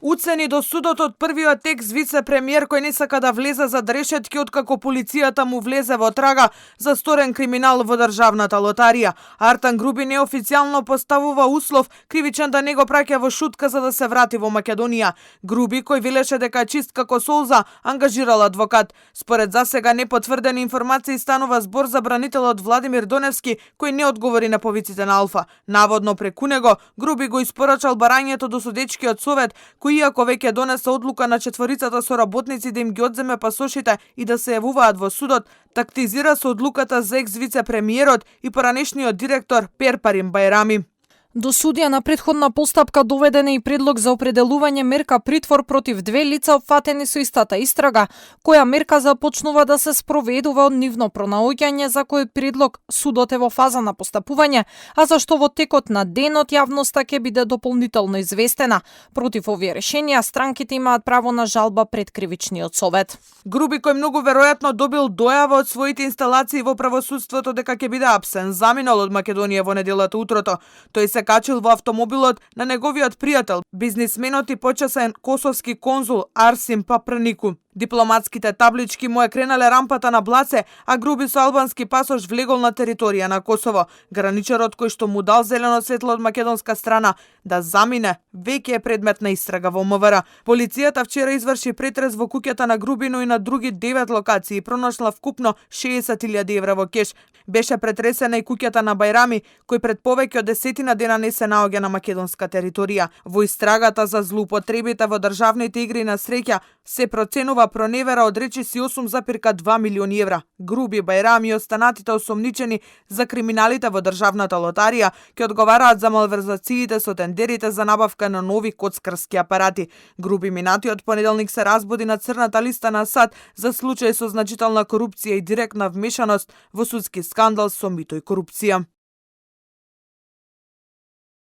Уцени до судот од првиот екс-вице-премиер кој не сака да влезе зад решетки откако полицијата му влезе во трага за сторен криминал во државната лотарија. Артан Груби неофицијално поставува услов кривичен да не го праќа во шутка за да се врати во Македонија. Груби, кој велеше дека е чист како солза, ангажирал адвокат. Според засега непотврдени информации станува збор за бранителот Владимир Доневски, кој не одговори на повиците на Алфа. Наводно преку него, Груби го испорачал барањето до судечкиот совет, кој иако веќе донесе одлука на четворицата соработници да им ги одземе пасошите и да се јавуваат во судот, тактизира со одлуката за екс-вице-премиерот и поранешниот директор Перпарим Бајрами. До судија на претходна постапка доведен е и предлог за определување мерка притвор против две лица опфатени со истата истрага, која мерка започнува да се спроведува од нивно пронаоѓање, за кој предлог судот е во фаза на постапување, а за што во текот на денот јавноста ќе биде дополнително известена. Против овие решенија странките имаат право на жалба пред кривичниот совет. Груби, кој многу веројатно добил дојава од своите инсталации во правосудството дека ќе биде апсен, заминал од Македонија во неделата утрото. Тој се качил во автомобилот на неговиот пријател, бизнисменот и почесен косовски конзул Арсим Папрнику. Дипломатските таблички му е кренале рампата на Блаце, а Груби со албански пасош влегол на територија на Косово. Граничарот кој што му дал зелено светло од македонска страна да замине, веќе е предмет на истрага во МВР. Полицијата вчера изврши претрес во куќата на Груби, но и на други 9 локации и пронашла вкупно 60.000 евра во кеш. Беше претресена и куќата на Бајрами, кој пред повеќе од 10 дена не се наоѓа на македонска територија. Во истрагата за злоупотребите во државните игри на среќа се проценува проневера од речиси 8,2 милиони евра. Груби, Бајрами и останатите осомничени за криминалите во државната лотарија ќе одговараат за малверзациите со тендерите за набавка на нови коцкарски апарати. Груби минатиот понеделник се разбуди на црната листа на САД за случај со значителна корупција и директна вмешаност во судски скандал со мито и корупција.